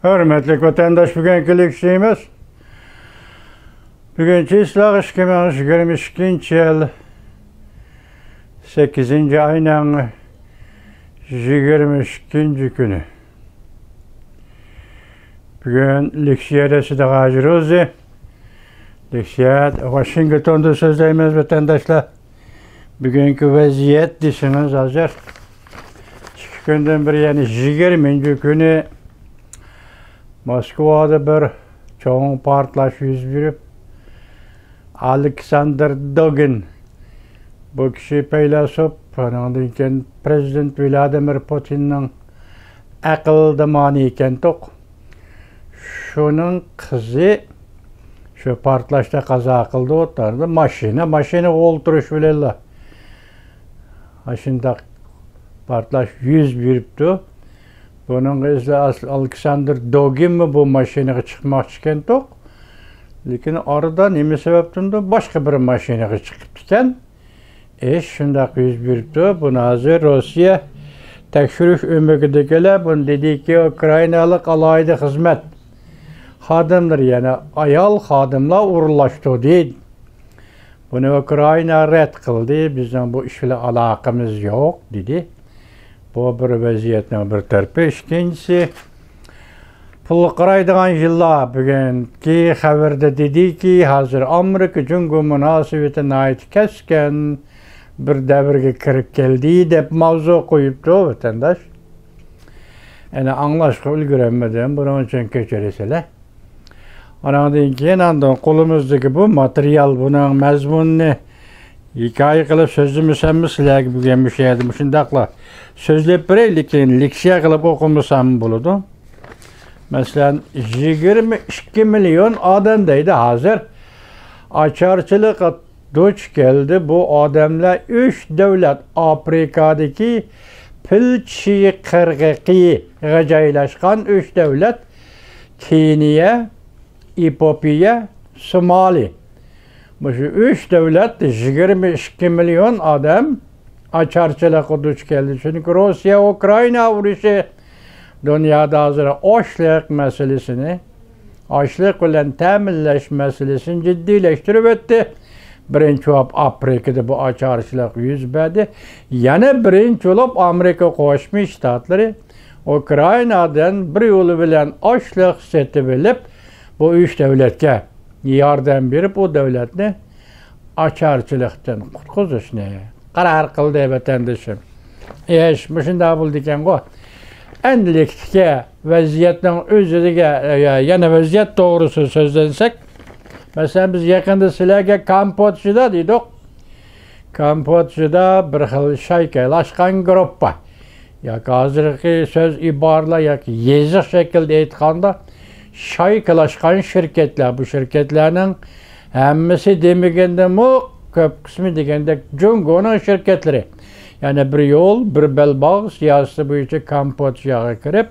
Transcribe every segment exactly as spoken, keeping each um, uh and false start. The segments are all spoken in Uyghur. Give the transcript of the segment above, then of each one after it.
ھۆرمەتلىك ۋەتەنداش، بۈگۈنكى لېكسىيەمىز بۈگۈن چىسلاغ ئىككى مىڭ يىگىرمە ئىككىنچى يىل سەككىزىنچى ئاينىڭ يىگىرمە ئىككىنچى كۈنى. بۈگۈن لېكسىيەدە سىدىق ھاجى روزى. لېكسىيە ۋاشىنگتوندا سۆزلەيمىز، ۋەتەنداشلار. بۈگۈنكى ۋەزىيەت دېسىڭىز ھازىر ئىككى كۈندىن بېرى، يەنى يىگىرمىنچى كۈنى موسكۋادا بىر چوڭ پارتلاش يۈز بېرىپ، ئالېكساندىر دوگىن، بۇ كىشى پەيلاسوپ، ئانىڭدىن كېيىن پرېزىدېنت ۋلادىمىر پۇتىننىڭ ئەقىلدىمانى ئىكەنتۇق. شۇنىڭ قىزى شۇ پارتلاشتا قازا قىلدى، ئوتتۇرىدا ماشىنا، ماشىنىغا ئولتۇرۇش بىلەنلا ئاشۇنداق پارتلاش يۈز بېرىپتۇ. بۇنىڭغا ئەسلى ئاس-، ئالېكساندىر دوگىنمۇ بۇ ماشىنىغا چىقماقچى ئىكەنتۇق. لېكىن ئارىدا نېمە سەۋەبتىندۇر باشقا بىر ماشىنىغا چىقىپتىكەن. ئىش شۇنداق يۈز بېرىپتۇ. بۇنى ھازىر روسىيە تەكشۈرۈش ئۆمىكىدىكىلەر بۇنى دېدىكى، ئۇكرائىنالىق ئالاھىدە خىزمەت خادىملىرى، يەنى ئايال خادىملار ئورۇنلاشتۇردى. بۇنى ئۇكرائىنا رەت قىلدى، بىزنىڭ بۇ ئىش بىلەن ئالاقىمىز يوق، دېدى. بۇ بىر ۋەزىيەتنىڭ بىر تەرىپى. ئىككىنچىسى، پۇلغا قارايدىغان يىللار بۈگۈنكى خەۋىرىدە دېدىكى، ھازىر ئامېرىكا جۇڭگو مۇناسىۋىتى ناھايىتى كەسكىن بىر دەۋرگە كىرىپ كەلدى دەپ ماۋزۇ قويۇپتۇ، ۋەتەنداش. يەنە ئاڭلاشقا ئۈلگۈرەلمىدىم، بۇنىڭ ئۈچۈن كەچۈرىسىلەر. ئاناندىن كېيىن ئاندىن قولىمىزدىكى بۇ ماتېرىيال، بۇنىڭ مەزمۇنىنى ھېكايە قىلىپ سۆزلىمىسەممۇ سىلەرگە بۈگۈن مۇشۇ يەردە مۇشۇنداقلا سۆزلەپ بېرەي، لېكىن لېكسىيە قىلىپ ئوقۇمىسام بولىدۇ. مەسىلەن، يىگىرمە ئىككى مىليون ئادەم دەيدۇ ھازىر ئاچارچىلىققا دۇچ كەلدى. بۇ ئادەملەر ئۈچ دۆلەت، ئافرىكادىكى پىل چىشى قىرغىقىغا جايلاشقان ئۈچ دۆلەت، كېنىيە، ئېپىئوپىيە، سومالى. مۇشۇ ئۈچ دۆلەتتە يىگىرمە ئىككى مىليون ئادەم ئاچارچىلىققا دۇچ كەلدى. چۈنكى روسىيە ئۇكرائىنا ئۇرۇشى دۇنيادا ھازىر ئاشلىق مەسىلىسىنى، ئاشلىق بىلەن تەمىنلەش مەسىلىسىنى جىددىيلەشتۈرۈۋەتتى. بىرىنچى بولۇپ ئافرىكىدا بۇ ئاچارچىلىق يۈز بەردى. يەنە بىرىنچى بولۇپ ئامېرىكا قوشما شتاتلىرى ئۇكرائىنادىن بىر يول بىلەن ئاشلىق سېتىۋېلىپ، بۇ ئۈچ دۆلەتكە ياردەم بېرىپ، ئۇ دۆلەتنى ئاچارچىلىقتىن قۇتقۇزۇشنى قارار قىلدى، ۋەتەندىشىم. ئىش مۇشۇنداق بولىدىكەنغۇ. ئەندىلىكتىكى ۋەزىيەتنىڭ ئۆزىگە، يەنە ۋەزىيەت توغرىسىدا سۆزلەنسەك، مەسىلەن، بىز يېقىندا سىلەرگە كامپودژىدا دېدۇق. كامپودژىدا بىر خىل شايكىلاشقان گۇرۇپپا، ياكى ھازىرقى سۆز ئىبارىلەر ياكى يېزىق شەكلىدە ئېيتقاندا، شايكىلاشقان شىركەتلەر. بۇ شىركەتلەرنىڭ ھەممىسى دېمىگەندىمۇ، كۆپ قىسمى دېگەندەك جۇڭگونىڭ شىركەتلىرى. يەنى بىر يول، بىر بەلباغ سىياسىتى بويىچە كامپودژاغا كىرىپ،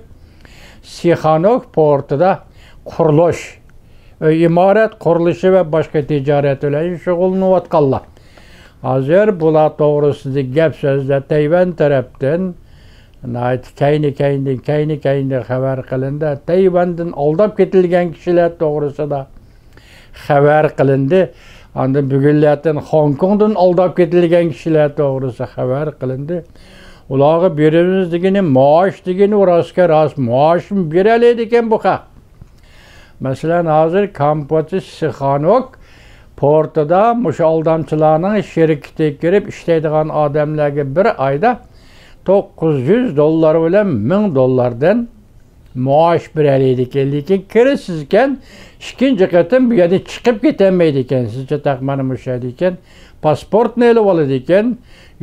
سىخانوك پورتىدا قۇرۇلۇش، ئۆي ئىمارەت قۇرۇلۇشى ۋە باشقا تىجارەت بىلەن شۇغۇللىنىۋاتقانلار. ھازىر بۇلار توغرىسىدا گەپ سۆزلەر تەيۋەن تەرەپتىن ناھايىتى كەينى-كەينىدىن، كەينى-كەينىدىن خەۋەر قىلىندى. تەيۋەندىن ئالداپ كېتىلگەن كىشىلەر توغرىسىدا خەۋەر قىلىندى. ئاندىن بۈگۈنلەردىن خوڭكوڭدىن ئالداپ كېتىلگەن كىشىلەر توغرىسىدا خەۋەر قىلىندى. ئۇلارغا بېرىمىز دېگىنى، مائاش دېگىنى، ئۇ راستكە راست مائاشمۇ بېرەلەيدىكەن بۇ خەق. مەسىلەن، ھازىر كامپودژا سىخانوك پورتىدا مۇشۇ ئالدامچىلارنىڭ شىركىتىگە كىرىپ ئىشلەيدىغان ئادەملەرگە بىر ئايدا توققۇز يۈز دوللار بىلەن مىڭ دوللاردىن مائاش بېرەلەيدىكەن. لېكىن كىرىسىزكەن، ئىككىنچى قېتىم بۇ يەردىن چىقىپ كېتەلمەيدىكەنسىز. چاتاق مانا مۇشۇ يەردىكەن، پاسپورتنى ئېلىۋالىدىكەن،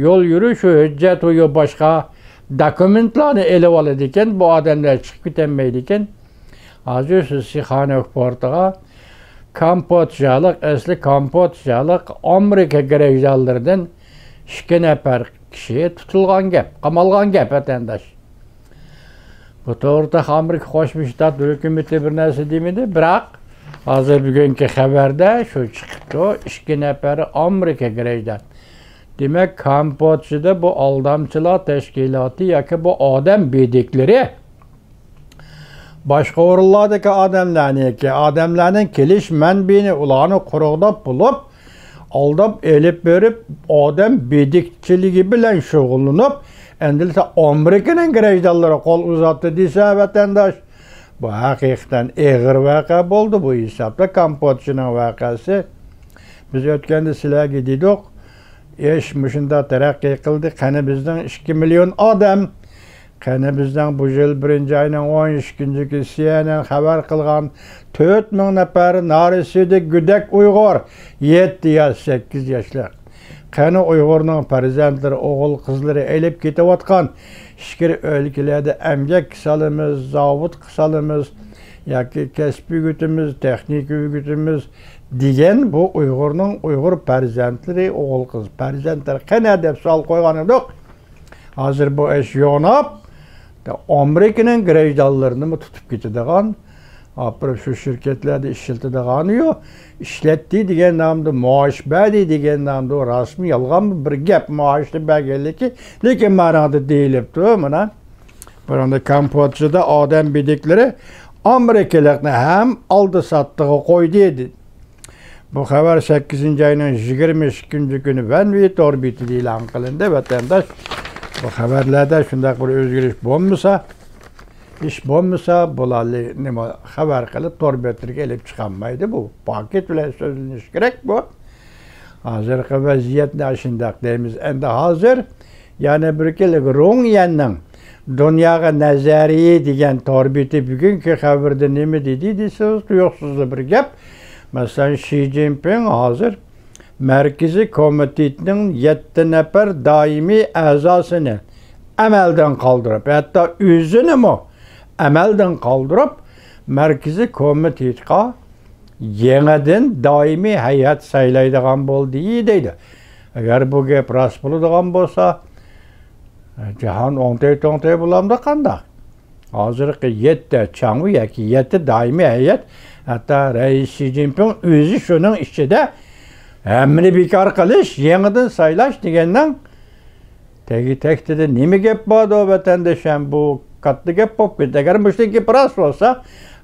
يول يۈرۈش ھۆججەت ۋە يو-، باشقا دوكۇمېنتلارنى ئېلىۋالىدىكەن. بۇ ئادەملەر چىقىپ كېتەلمەيدىكەن. ھازىر شۇ سىخانوك پورتىغا كامپودژالىق، ئەسلى كامپودژالىق ئامېرىكا گراژدانلىرىدىن ئىككى نەپەر كىشى تۇتۇلغان گەپ، قامالغان گەپ، ۋەتەنداش. بۇ توغرىدا ئامېرىكا قوشما شتات ھۆكۈمىتى بىر نەرسە دېمىدى، بىراق ھازىر بۈگۈنكى خەۋەردە شۇ چىقىپتۇ، ئىككى نەپەر ئامېرىكا گراژدان. دېمەك، كامپودژىدا بۇ ئالدامچىلار تەشكىلاتى ياكى بۇ ئادەم بېدىكلىرى باشقا ئورۇنلاردىكى ئادەملەرنىڭكى، ئادەملەرنىڭ كېلىش مەنبىيىنى ئۇلارنى قۇرغۇداپ بولۇپ، ئالداپ ئېلىپ بېرىپ، ئادەم بېدىكچىلىكى بىلەن شۇغۇللىنىپ، ئەمدىلىسە ئامېرىكىنىڭ گىرەجدانلىرى قول ئۇزاتتى دېسە، ۋەتەنداش، بۇ ھەقىقەتەن ئېغىر ۋەقە بولدى. بۇ ھېسابتا كامپودژىنىڭ ۋەقەسى. بىز ئۆتكەندە سىلەرگە دېدۇق، ئىش مۇشۇنداق تەرەققىي قىلدى، قېنى بىزنىڭ ئىككى مىليون ئادەم، قېنى بىزنىڭ بۇ يىل بىرىنچى ئاينىڭ ئون ئىككىنچى كۈنى سى ئېن ئېن خەۋەر قىلغان تۆت مىڭ نەپەر نارەسىدە گۆدەك ئۇيغۇر، يەتتە ياش، سەككىز ياشلىق. قېنى ئۇيغۇرنىڭ پەرزەنتلىرى، ئوغۇل-قىزلىرى ئېلىپ كېتىۋاتقان، ئىچكىرى ئۆلكىلەردە ئەمگەك سالىمىز، زاۋۇت سالىمىز ياكى كەسىپ ئۆگىتىمىز، تېخنىكا ئۆگىتىمىز دېگەن بۇ ئۇيغۇرنىڭ، ئۇيغۇر پەرزەنتلىرى، ئوغۇل-قىز پەرزەنتلىرى قېنى دەپ سوئال قويغان ئىدۇق. ھازىر بۇ ئىش يوغىناپ، ئامېرىكىنىڭ گىرەجدانلىرىنىمۇ تۇتۇپ كېتىدىغان، ئاپىرىپ شۇ شىركەتلەردە ئىشلىتىدىغانى يوق. ئىشلەتتى دېگەن نامدا، مائاش بەردى دېگەن نامدا، راستمۇ يالغانمۇ بىر گەپ، مائاشنى بەرگەنلىكى، لېكىن مانا دېيىلىپتۇ، مانا. بۇنىڭدا كامپودژىدا ئادەم بېدىكلىرى ئامېرىكىلىقنى ھەم ئالدى ساتتىغا قويدى. بۇ خەۋەر سەككىزىنچى ئاينىڭ يىگىرمە ئىككىنچى كۈنى ۋەنۋى تور بېتىدە ئېلان قىلىندى. ۋەتەنداش، بۇ خەۋەرلەردە شۇنداق بىر ئۆزگىرىش بولمىسا، ئىش بولمىسا، بۇلارنى نېمە خەۋەر قىلىپ تور بەتلىرىگە ئېلىپ چىقالمايدۇ. بۇ پاكىت بىلەن سۆزلىنىشى كېرەك بۇ. ھازىرقى ۋەزىيەتنى ئاشۇنداق دەيمىز. ئەمدى ھازىر يەنە بىر كېلىپ، رۇڭ يەننىڭ دۇنياغا نەزەرىيى دېگەن تور بېتى بۈگۈنكى خەۋىرىدە نېمە دېدى دېسىڭىز، تۇيۇقسىزلا بىر گەپ. مەسىلەن، شى جىنپىڭ ھازىر مەركىزىي كومىتېتنىڭ يەتتە نەپەر دائىمىي ئەزاسىنى ئەمەلدىن قالدۇرۇپ، ھەتتا ئۆزىنىمۇ ئەمەلدىن قالدۇرۇپ، مەركىزىي كومىتېتقا يېڭىدىن دائىمىي ھەيئەت سايلايدىغان بولدى، دەيدۇ. ئەگەر بۇ گەپ راست بولىدىغان بولسا، جاھان ئوڭتەي-توڭتەي بولامدۇ قانداق؟ ھازىرقى يەتتە چاڭۋى ياكى يەتتە دائىمىي ھەيئەت، ھەتتا رەئىس شى جىنپىڭ ئۆزى شۇنىڭ ئىچىدە ھەممىنى بىكار قىلىش، يېڭىدىن سايلاش دېگەننىڭ تېگى تەكتىدە نېمە گەپ باردۇ، ۋەتەندىشىم؟ بۇ كاتتا گەپ بولۇپ كېتىدۇ. ئەگەر مۇشۇ گەپ راست بولسا،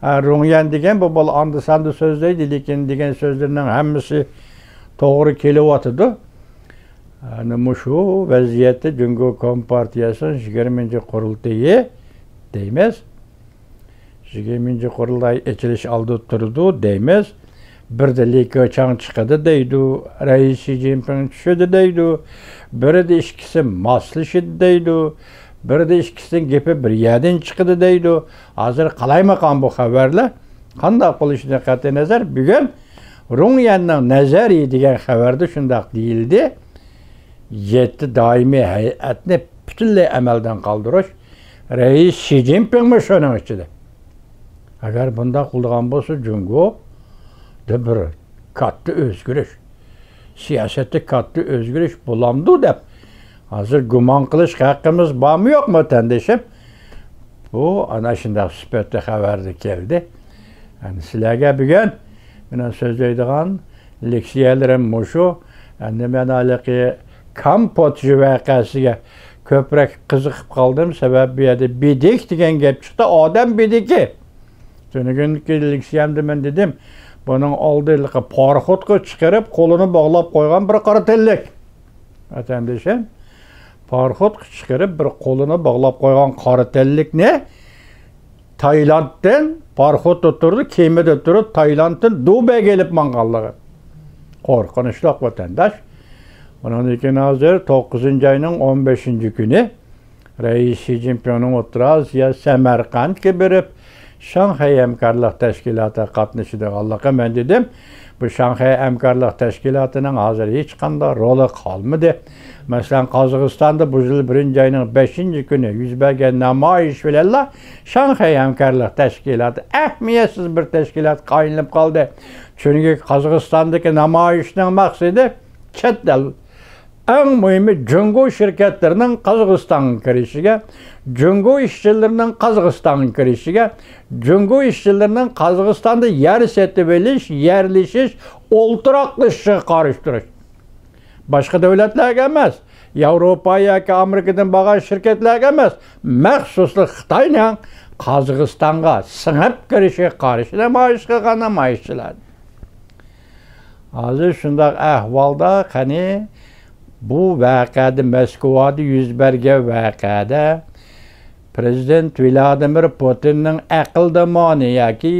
ھە، رۇڭيەن دېگەن بۇ، بۇ ئاندا-ساندا سۆزلەيدۇ، لېكىن دېگەن سۆزلىرىنىڭ ھەممىسى توغرا كېلىۋاتىدۇ. ئەنە مۇشۇ ۋەزىيەتتە جۇڭگو كومپارتىيەسىنىڭ يىگىرمىنچى قۇرۇلتىيى دەيمىز. يىگىرمىنچى قۇرۇلتاي ئېچىلىش ئالدىدا تۇرىدۇ دەيمىز. بىردە لى كېچاڭ چىقىدۇ دەيدۇ، رەئىس شى جىنپىڭ چۈشىدۇ دەيدۇ، بىردە ئىككىسى ماسلىشىدۇ دەيدۇ، بىردە ئىككىسىنىڭ گېپى بىر يەردىن چىقىدۇ دەيدۇ. ھازىر قالايمىقان بۇ خەۋەرلەر قانداق بولۇشىدىن قەتئىينەزەر، بۈگۈن رۇڭيەننىڭ نەزەرىيى دېگەن خەۋەردە شۇنداق دېيىلدى. يەتتە دائىمىي ھەيئەتنى پۈتۈنلەي ئەمەلدىن قالدۇرۇش، رەئىس شى جىنپىڭمۇ شۇنىڭ ئىچىدە. ئەگەر بۇنداق قىلىدىغان بولسا، جۇڭگودا بىر كاتتا ئۆزگىرىش، سىياسەتتە كاتتا ئۆزگىرىش بولامدۇ دەپ، ھازىر گۇمان قىلىش ھەققىمىز بارمۇ يوقمۇ، ۋەتەندىشىم؟ بۇ ئانا شۇنداق سۈپەتتە خەۋەردە كەلدى. ئەمدى سىلەرگە بۈگۈن مېنىڭ سۆزلەيدىغان لېكسىيەلىرىم مۇشۇ. ئەمدى مەن ھېلىقى كامپودژا ۋەقەسىگە كۆپرەك قىزىقىپ قالدىم. سەۋەبى بۇ يەردە بېدىك دېگەن گەپ چىقتى، ئادەم بېدىكى. تۈنۈگۈنكى لېكسىيەمدە مەن دېدىم، بۇنىڭ ئالدى ھېلىقى پاراخوتقا چىقىرىپ قولىنى باغلاپ قويغان بىر قارا تەنلىك. ۋەتەندىشىم، پاراخوتقا چىقىرىپ بىر قولىنى باغلاپ قويغان قارا تەنلىكنى تايلاندتىن، پاراخوتتا تۇرىدۇ، كېمىدە تۇرۇپ، تايلاندتىن دۇبەيگە ئېلىپ ماڭغانلىقى. قورقۇنچلۇق، ۋەتەنداش. ئۇنىڭدىن كېيىن ھازىر توققۇزىنچى ئاينىڭ ئون بەشىنچى كۈنى رەئىس شى جىنپىڭنىڭ ئوتتۇرا ئاسىيا سەمەرقەنتكە بېرىپ، شاڭخەي ھەمكارلىق تەشكىلاتىغا قاتنىشىدىغانلىقى. مەن دېدىم، بۇ شاڭخەي ھەمكارلىق تەشكىلاتىنىڭ ھازىر ھېچقانداق رولى قالمىدى. مەسىلەن، قازاقىستاندا بۇ يىل بىرىنچى ئاينىڭ بەشىنچى كۈنى يۈز بەرگەن نامايىش بىلەنلا شاڭخەي ھەمكارلىق تەشكىلاتى ئەھمىيەتسىز بىر تەشكىلاتقا ئايلىنىپ قالدى. چۈنكى قازاقىستاندىكى نامايىشنىڭ مەقسىتى چەت ئەل، ئەڭ مۇھىمى جۇڭگو شىركەتلىرىنىڭ قازاقىستانغا كىرىشىگە، جۇڭگو ئىشچىلىرىنىڭ قازاقىستانغا كىرىشىگە، جۇڭگو ئىشچىلىرىنىڭ قازاقىستاندا يەر سېتىۋېلىش، يەرلىشىش، ئولتۇراقلىشىشىغا قارشى تۇرۇش. باشقا دۆلەتلەرگە ئەمەس، ياۋروپا ياكى ئامېرىكىدىن بارغان شىركەتلەرگە ئەمەس، مەخسۇسلا خىتاينىڭ قازاقىستانغا سىڭىپ كىرىشىگە قارشى نامايىش قىلغان نامايىشچىلار. ھازىر شۇنداق ئەھۋالدا، قېنى، بۇ ۋەقەدە، مەسكۇۋادا يۈز بەرگەن ۋەقەدە پىرېزىدېنت ۋلادىمىر پۇتىننىڭ ئەقىلدىمانى ياكى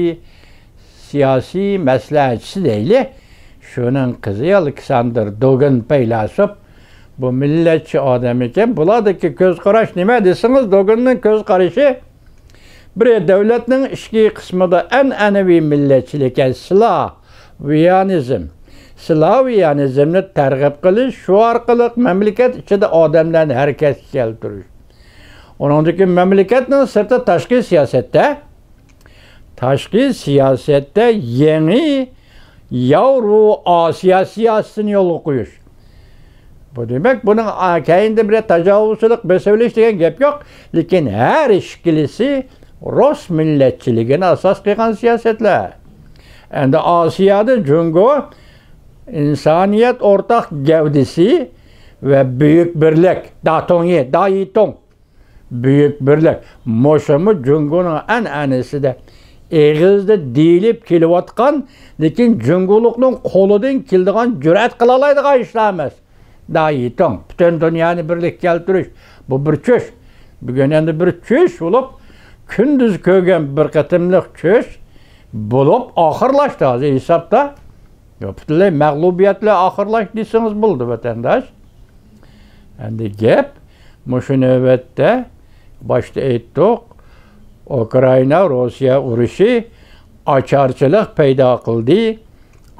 سىياسىي مەسلىھەتچىسى دەيلى، شۇنىڭ قىزى ئالېكساندىر دوگىن پەيلاسوپ، بۇ مىللەتچى ئادەم ئىكەن. بۇلاردىكى كۆز قاراش نېمە دېسىڭىز، دوگىننىڭ كۆز قارىشى، بىر، دۆلەتنىڭ ئىچكى قىسمىدا ئەنئەنىۋى مىللەتچىلىك، يەنى سلاۋىيانىزم، سلاۋىيانىزمنى تەرغىب قىلىش، شۇ ئارقىلىق مەملىكەت ئىچىدە ئادەملەرنى ھەرىكەتكە كەلتۈرۈش. ئۇنىڭدىن كېيىن مەملىكەتنىڭ سىرتى، تاشقى سىياسەتتە، تاشقى سىياسەتتە يېڭى ياۋرو ئاسىيا سىياسىتىنى يولغا قويۇش. بۇ دېمەك، بۇنىڭ، ئا، كەينىدە بىر تاجاۋۇزچىلىق، بېسىۋېلىش دېگەن گەپ يوق. لېكىن ھەر ئىككىلىسى رۇس مىللەتچىلىكىنى ئاساس قىلغان سىياسەتلەر. ئەمدى ئاسىيادا جۇڭگو ئىنسانىيەت ئورتاق گەۋدىسى ۋە بۈيۈك بىرلىك، داتۇڭيى، دايىتۇڭ، بۈيۈك بىرلىك. مۇشۇمۇ جۇڭگونىڭ ئەنئەنىسىدە ئېغىزدا دېيىلىپ كېلىۋاتقان، لېكىن جۇڭگولۇقنىڭ قولىدىن كېلىدىغان، جۈرئەت قىلالايدىغان ئىشلار ئەمەس. دايىتۇڭ، پۈتۈن دۇنيانى بىرلىككە كەلتۈرۈش. بۇ بىر چۈش. بۈگۈن ئەمدى بىر چۈش بولۇپ، كۈندۈز كۆرگەن بىر قېتىملىق چۈش بولۇپ ئاخىرلاشتى ھازىر ھېسابتا. يا، پۈتۈنلەي مەغلۇبىيەت بىلەن ئاخىرلاشتى دېسىڭىز بولىدۇ، ۋەتەنداش. ئەمدى گەپ مۇشۇ نۆۋەتتە، باشتا ئېيتتۇق، ئۇكرائىنا، روسىيە ئۇرۇشى ئاچارچىلىق پەيدا قىلدى.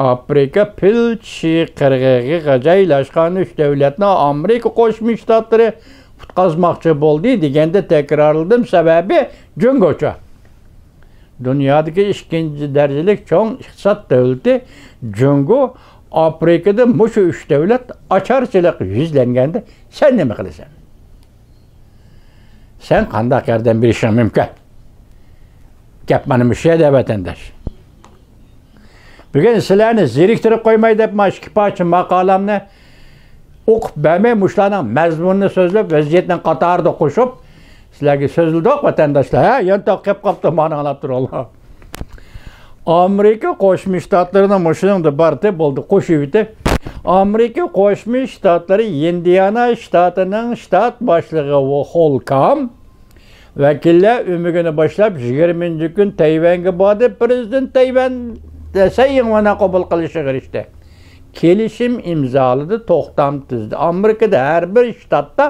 ئافرىقا پىل چىشى قىرغىقىغا جايلاشقان ئۈچ دۆلەتنى ئامېرىكا قوشما شتاتلىرى قۇتقازماقچى بولدى دېگەندە تەكرارلىدىم، سەۋەبى جۇڭگوچۇ. دۇنيادىكى ئىككىنچى دەرىجىلىك چوڭ ئىقتىساد دۆلىتى جۇڭگو ئافرىقىدا مۇشۇ ئۈچ دۆلەت ئاچارچىلىق يۈزلەنگەندە سەن نېمە قىلىسەن؟ سەن قانداق ياردەم بېرىشىڭ مۇمكىن؟ گەپ مانا مۇشۇ يەردە، ۋەتەنداش. بۈگۈن سىلەرنى زېرىكتۈرۈپ قويماي دەپ، مانا ئىككى پارچە ماقالەمنى ئوقۇپ بەرمەي، مۇشۇلارنىڭ مەزمۇنىنى سۆزلەپ، ۋەزىيەتنىڭ قاتارىدا قوشۇپ، سىلەرگە سۆزلىدۇق، ۋەتەنداشلار. ھە، يانتاق قېپ قاپتۇ، مانا ئاڭلاپ تۇرۇڭلار. ئامېرىكا قوشما شتاتلىرىنىڭ مۇشۇنىڭدا بارتى بولدى، قوشۇۋېتىپ، ئامېرىكا قوشما شتاتلىرى ئىندىئانا شتاتىنىڭ شتات باشلىقى ۋولكام ۋەكىللەر ئۆمىكىنى باشلاپ، يىگىرمىنچى كۈن تەيۋەنگە باردى. پىرېزىدېنت تەيۋەن سەي يىڭۋېننى قوبۇل قىلىشىغا ئېرىشتى. كېلىشىم ئىمزالىدى، توختام تۈزدى. ئامېرىكىدا ھەر بىر شتاتتا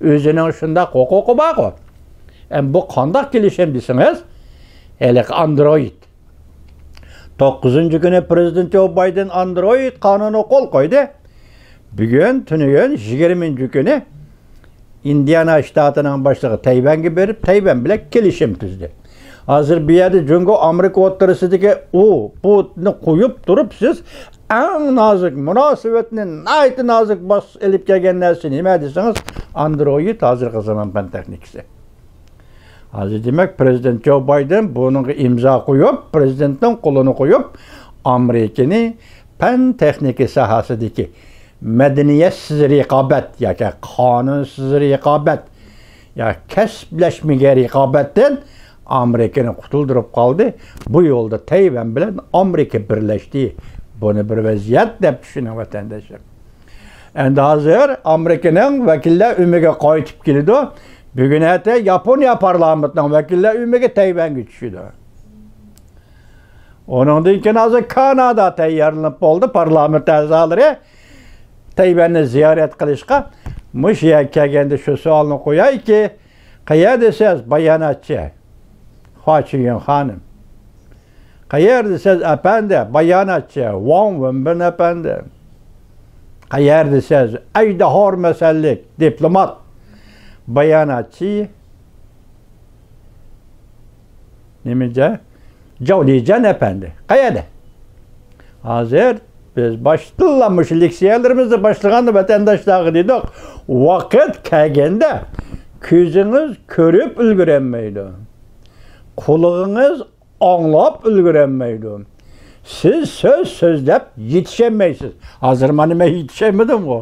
ئۆزىنىڭ شۇنداق ھوقۇقى بارغۇ. ئەمما بۇ قانداق كېلىشىم دېسىڭىز، ھېلىقى ئاندرويىد. توققۇزىنچى كۈنى پىرېزىدېنت جو بايدېن ئاندرويىد قانۇنىغا قول قويدى. بۈگۈن، تۈنۈگۈن، يىگىرمىنچى كۈنى ئىندىئانا شتاتىنىڭ باشلىقى تەيۋەنگە بېرىپ، تەيۋەن بىلەن كېلىشىم تۈزدى. ھازىر بۇ يەردە جۇڭگو، ئامېرىكا ئوتتۇرىسىدىكى ئۇ، بۇنى قويۇپ تۇرۇپ، سىز ئەڭ نازۇك مۇناسىۋەتنى، ناھايىتى نازۇك باس-، ئېلىپ كەلگەن نەرسە نېمە دېسىڭىز، ئاندرويىد، ھازىرقى زامان پەن تېخنىكىسى. ھازىر دېمەك، پىرېزىدېنت جو بايدېن بۇنىڭغا ئىمزا قويۇپ، پىرېزىدېنتنىڭ قولىنى قويۇپ، ئامېرىكىنى پەن تېخنىكا ساھەسىدىكى مەدەنىيەتسىز رىقابەت ياكى قانۇنسىز رىقابەت ياكى كەسىپلەشمىگەن رىقابەتتىن ئامېرىكىنى قۇتۇلدۇرۇپ قالدى. بۇ يولدا تەيۋەن بىلەن ئامېرىكا بىرلەشتى. بۇنى بىر ۋەزىيەت دەپ چۈشىنىڭ، ۋەتەنداشلار. ئەمدى ھازىر ئامېرىكىنىڭ ۋەكىللەر ئۆمىكى قايتىپ كېلىدۇ. بۈگۈن ئەتە ياپونىيە پارلامېنتىنىڭ ۋەكىللەر ئۆمىكى تەيۋەنگە چۈشىدۇ. ئۇنىڭدىن كېيىن ھازىر كانادا تەييارلىنىپ بولدى. پارلامېنت ئەزالىرى تەيۋەننى زىيارەت قىلىشقا مۇشۇ يەرگە كەلگەندە شۇ سوئالنى قويايكى، قەيەردە سىز باياناتچى خۇا چۈيۈن خانىم؟ قەيەردە سىز ئەپەندى باياناتچى ۋاڭ ۋېنبىن ئەپەندى؟ قەيەردە سىز ئەجدىھا مەسەللىك دىپلومات، باياناتچى نېمىجە؟ جاۋلىجان ئەپەندى قەيەردە؟ ھازىر بىز باشتىنلا مۇشۇ لېكسىيەلىرىمىزنى باشلىغاندا ۋەتەنداشلارغا دېدۇق، ۋاقىت كەلگەندە كۆزىڭىز كۆرۈپ ئۈلگۈرەلمەيدۇ، قۇلىقىڭىز ئاڭلاپ ئۈلگۈرەلمەيدۇ. سىز سۆز سۆزلەپ يېتىشەلمەيسىز. ھازىر مانا مەن يېتىشەلمىدىمغۇ.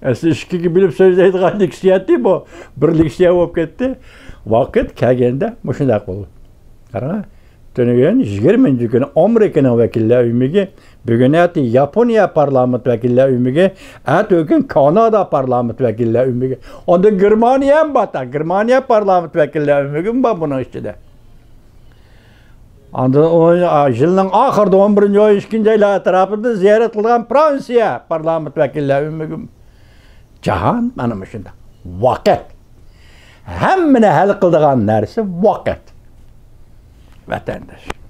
ئەسلى ئىككىگە بۆلۈپ سۆزلەيدىغان لېكسىيە ئىدى بۇ. بىر لېكسىيە بولۇپ كەتتى. ۋاقىت كەلگەندە مۇشۇنداق بولىدۇ. قاراڭ، تۈنۈگۈن يىگىرمىنچى كۈنى ئامېرىكىنىڭ ۋەكىللەر ئۆمىكى، بۈگۈن ئەتە ياپونىيە پارلامېنت ۋەكىللەر ئۆمىكى، ئەتە كۈن كانادا پارلامېنت ۋەكىللەر ئۆمىكى. ئاندىن گېرمانىيە ھەم بار، گېرمانىيە پارلامېنت ۋەكىللەر ئۆمىكى بار بۇنىڭ ئىچىدە. ئاندىن ئۇ، ئا، يىلنىڭ ئاخىرىدا، ئون بىرىنچى ئاي، ئىككىنچى ئايلار ئەتراپىدا زىيارەت قىلغان فرانسىيە پارلامېنت ۋەكىللەر ئۆمىكى. جاھان مانا مۇشۇنداق. ۋاقىت ھەممىنى ھەل قىلىدىغان نەرسە ۋاقىت. ۋەتەنداش.